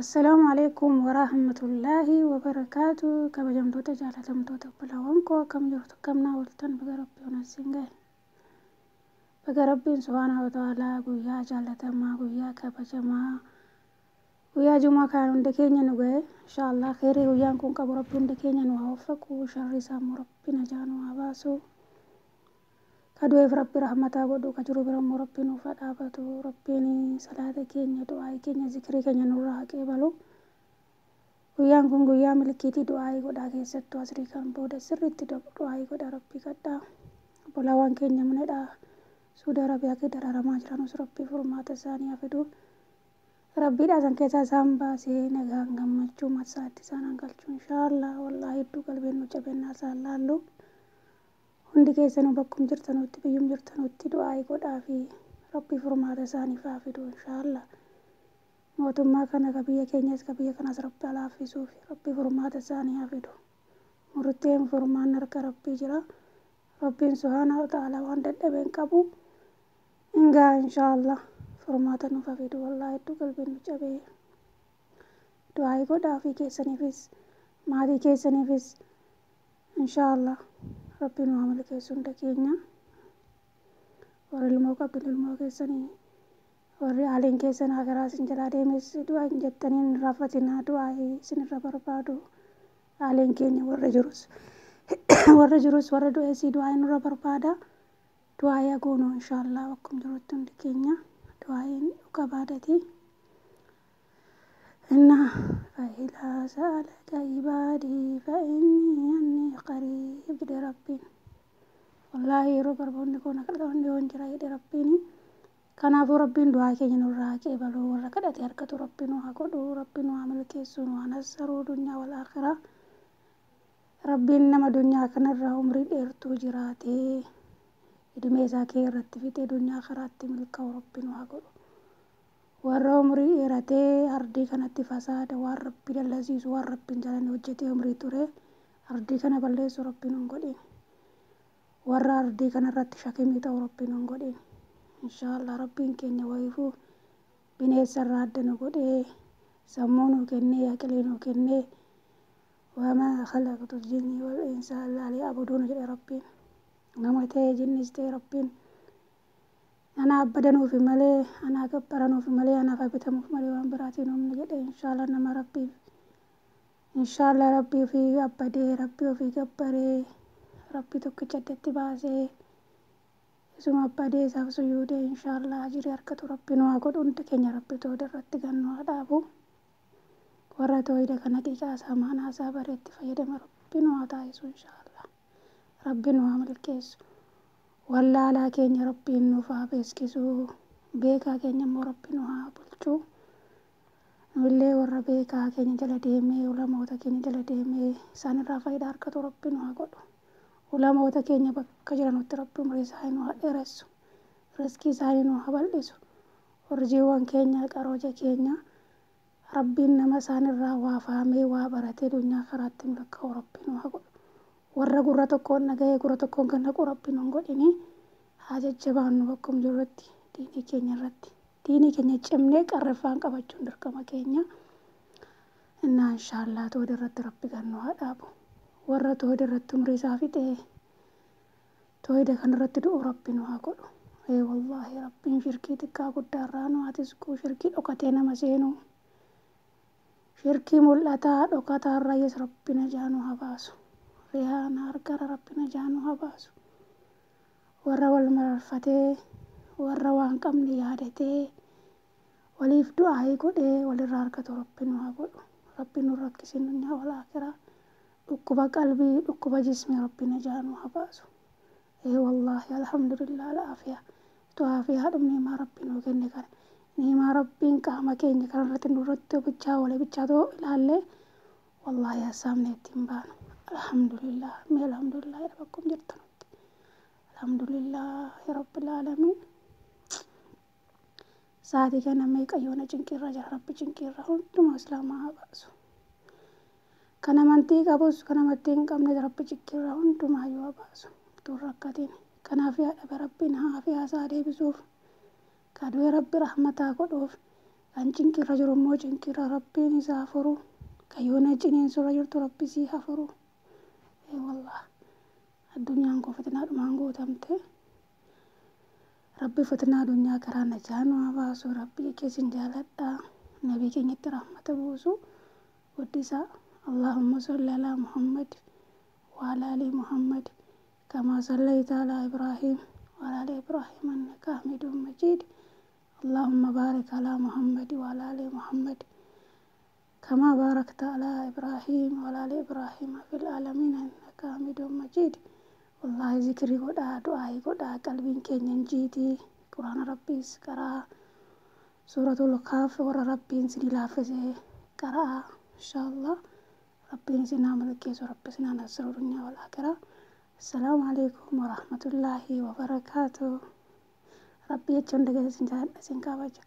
Assalaamu alaikum warahmatullaahi wabarakaatu. Kabajamtoota jaalatamtoota obbolaawwan koo, akkam jirtu? Akkam naa ooltan? Baga Rabbiin asiin gahe. Baga Rabbiin subhaanahu wa ta'aalaa guyyaa jaalatamaa, guyyaa kabajamaa, guyyaa jumaa kan hunda keenya nu gahe. Inshaallah kheyrii guyyaan kun qabu Rabbi hunda keenya nu haa waffaqu, sharri isaa immoo Rabbi najaa nu haa baasu. Ka du'eef Rabbi rahmataa godhu, ka jiru bira immoo Rabbi nuuf haa dhaabatu. Rabbiin salaata keenya, du'aa'ii keenya, zikrii keenya nurraa haa qeebalu. Guyyaan kun guyyaa milkiitii, du'aa'ii godhaa. Keessattuu asrii kan booda sirriitti du'aa'ii godhaa, Rabbii kadhaa. Obbolaawwan keenya manadhaa Suudi Arabiyaa keessa dararamaa jiranus Rabbii furmaata isaanii haa fidu. Rabbiidhaa san keessaa isaan baasee nagaan gammachuu marsaatti isaan hangalchu inshaallah. Wallaahi hedduu qalbiin nu cabennaa isaan laallu. Hundi keessanuu bakkum jirtanutti, biyyum jirtanutti du'aa'ii godhaa fi Rabbii furmaata isaaniif haa fidu inshaallah. Mootummaa kana, ka biyya keenyas ka biyya kanas, Rabbi haa laaffisuuf, Rabbii furmaata isaanii haa fidu. Murteen furmaan harka Rabbii jira. Rabbiin subhaanahu wa ta'ala waan dadhabe hin qabu. Hingaa inshaallah furmaata nuuf haa fidu. Wallaahi hedduu qalbiin nu cabee. Du'aa'ii godhaa ofii keessaniifis maatii keessaniifis. Inshaallah Rabbiin nu haa milkeessu hunda keenya. Warri ilmoo qabdan ilmoo keessanii, warri aaliin keessan akaraa isin jalaa deemes du'aa hin jettaniin hin raafatinaa, du'aa isinirra barbaadu. Aaliin keenya warra jirus warra du'eesii du'aa nurra barbaada. Du'aa yaa goonu inshaallah. Akkuma jirutti hundi keenya du'aa'iin dhuga baadati. إن فإذا سألك عبادي فإني عني قريب jedhe Rabbiin. Wallaahi yeroo garboonni koo na kadhatan dhiyoon jira jedhe Rabbiin. Kanaafuu Rabbiin du'aa keenya nurraa haa qeebalu. Warra kadhate harkatu Rabbi nu haa godhu. Rabbi nu haa milkeessu, nu haa nassaruu dunyaa wal akhiraa. Rabbiin nama dunyaa kanarraa umrii dheertuu jiraatee idmee isaa kee irratti fixee dunyaa karaatti milkaa'u Rabbi nu haa godhu. Warra umrii dheeratee ardii kanatti fasaada, waan Rabbi dallasiisu, waan Rabbiin jaalanne hojjetee umrii ture ardii kana balleessu Rabbi nu hin godhin. Warra ardii kanarratti shakimii ta'u Rabbi nu hin godhin. Inshaallah Rabbiin keenya wayiifuu bineensa irraa adda nu godhee, sammuu nu kennee, aqilii nu kennee, وما خلقت الجن والإنس إلا ليعبدون jedhe Rabbiin. Nama ta'e jinnis ta'e Rabbiin ana abbadanuufi malee, ana gabbaranuufi malee, anaaf abitamuuf malee waan biraatiin humni jedhe. Inshaallah nama Rabbiif, inshaallah Rabbii ofii abbadee, Rabbii ofii gabbaree, Rabbii tokkicha addatti baasee isuma abbadee isaaf suyuudee inshaallah ajirii harkatu Rabbi nu haa godhu hunda keenya. Rabbi tooda irratti gannu haa dhaabu. Warra tooyida kana qiqaa isaa maanaa isaa bareetti fayyadama Rabbi nu haa taasisu inshaallah. Rabbi nu haa milkeessu. Wallaalaa keenya Rabbiin nuuf haa beeksisu, beekaa keenya immoo Rabbi nu haa bulchu. Nullee warra beekaa keenya jala deemee, ulamoota keenya jala deemee isaan irraa faayidaa argatu Rabbi nu haa godhu. Ulamoota keenya bakka jiranutti Rabbi umurii isaanii nu haa dheeressu, riskii isaanii nu haa bal'isu. Urjiiwwan keenya, qarooja keenya, Rabbiin nama isaan irraa waa fahamee waa baratee dunyaa karaatti milkaa'u Rabbi nu haa godhu. Warra gurra tokkoon dhaga'ee gurra tokkoon kan naqu Rabbi nu hin godhini. Haa jajjabaannu bakkum jirrutti diinii keenya irratti. Diinii keenya cimnee qarreffaan qabachuun dirqama keenya. Innaa inshaallah tooda irratti Rabbi gannu haa dhaabu. Warra tooda irratti umrii isaa fixee tooyida kanarratti du'u Rabbi nu haa godhu. Ee wallaahi Rabbiin shirkii xiqqaa guddaa irraa nu haa tisku. Shirkii dhokatee nama seenu. Shirkii mul'ataa dhokataa irraayis Rabbi najaa nu haa baasu. Riyaana argara Rabbi najaa nu haa baasu. Warra wal mararfatee, warra waan qabne yaadatee waliif du'aayii godhee walirraa argatu Rabbi nu haa godhu. Rabbi nu rakkisin dunyaa wal aakiraa. Dhukkuba qalbii, dhukkuba jismii Rabbi najaa nu haa baasu. Ee wallaahi alhamdulillah alaafiyaa. Utuu aafiyaa dhumne himaa Rabbi nuu kenne kana. Ni'imaa Rabbiin qaama keenya kanarratti nurratti bichaa wal bichaa ta'uu ilaallee wallaahi hassaabne ittiin baanu. Alhamdulillah, mee alhamdulillah jedha bakkum jirtanutti. Alhamdulillah rabbil aalamiin. Sa'aatii kana meeqa yoona cinqiirra jira. Rabbi cinqiirra hundumaa islaamaa haa baasu. Kan amantii qabus kan amantii hin qabne Rabbi cinqiirra hundumaa yoo haa baasu. Utuu rakkatiin. Kanaaf yaa dhabe Rabbiin haa fi haasaa deebisuuf. Ka du'e Rabbi rahmataa godhuuf. Kan cinqirra jiru immoo cinqirra Rabbiin isaa furu. Kan yoona ciniinsurra jirtu Rabbi sii haa furu. Wallah, addunyaan kun fitinaadhumaan guutamte. Rabbi fitinaa addunyaa karaa najaa nu haa baasu. Rabbi keessin jaaladha. Nabii keenyatti rahmata buusu. Guddisaa. اللهم صل على محمد وعلى آل محمد كما صليت على إبراهيم وعلى آل إبراهيم إنك حميد مجيد. اللهم بارك على محمد وعلى آل محمد كما باركت على إبراهيم وعلى آل إبراهيم في العالمين إنك حميد مجيد. والله ذكري godhaa, du'aa'ii godhaa, qalbiin keenya hin jiiti. Quraana Rabbiis qaraa, Suuratul Kaaf warra Rabbiin isinii laaffise qaraa. Inshaallah Rabbiin isin haa milkeessu, Rabbi isin haa nasru dunyaa wal aakiraa. Assalaamu alaikum warahmatullaahi wabarakaatuh. Rabbi jecha hunda keessa isin jaaladha, isin kabaja.